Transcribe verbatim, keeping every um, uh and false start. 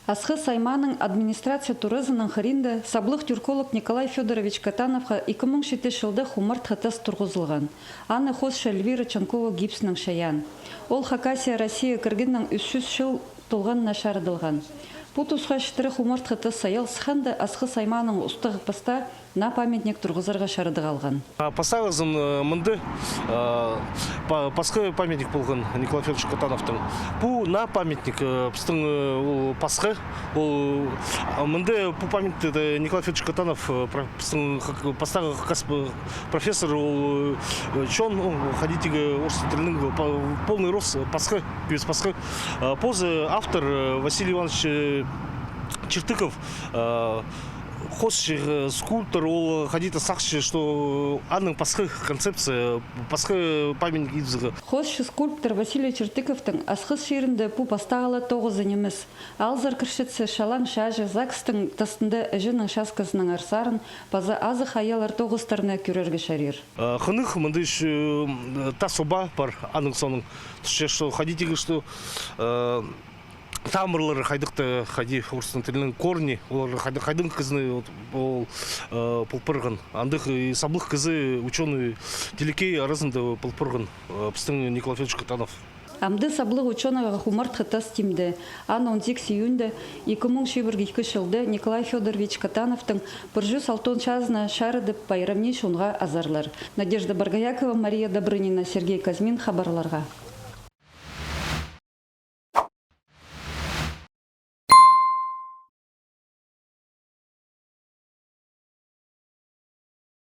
Асхыс аймааның администрация туразының хыринда саблығ тюрколог Николай Фёдорович Катановха ікі муң читінҷі чылда хумартхы тас турғызылған. Аны хоосчы Эльвира Чанкова гипснең чайаан. Ол Хакасия Россия кіргеннең ӱс чӱс чыл толғанына чарыдылған. Пу тусха читіре хумартхы тас саял сыхханда, Асхыс аймааның устағ пастаа наа памятник турғызарға чарыдығ алған. А, пастағызын, э, мында, э, па-, пасха памятник полған Николай Фёдорович Катановтың. Пу наа памятник, э, пістің, э, ол пасха, ол, а, мында пу памятникті Николай Фёдорович Катанов, э, про-, пістің хак-, пастағы хакас п-, профессор, ол, э, чон, ол, хайди тигі орыс тілінің по-, полный рост, пасха, пис пасха. Э, позы автор, э, Василий Иванович, э, Чертыков, э, хоосчы, э, скульптор, ол хайди-да сағынча, что аның пасха концепция, пасха памятник идібізерге. Хоосчы скульптор Василий Чертыковтың Асхыс чирінде пу пастағыла тоғызы нимес. Аалзар кірчетсе, чалаң чааҷы ЗАГСтың тастында іҷенің часказының арсарын паза азых аялар тоғыстарны кӧрерге чарир. Э, хынығ, мында ещё, э, тас оба пар, аның соонаң. Тусча, что хайди тигі, что, э, тамырлары хайдағ-да, хайди орыстың тілінең корни, олар хайдағ, хайдағ кізіні, вот, ол, э, пол парған. Андағ, э, саблығ кізі, учёный, телекей аразында пол парған, э, пістің Николай Фёдорович Катанов. Амды саблығ учёныйға хумартхы тас тимде. Аны он сигіс июньда ікі муң чибіргі ікі чылда Николай Фёдорович Катановтың пір чӱс алтон чазына чарыдып, пайрамни чонға азарлар. Надежда Боргоякова, Мария Добрынина, Сергей Козьмин, хабарларға.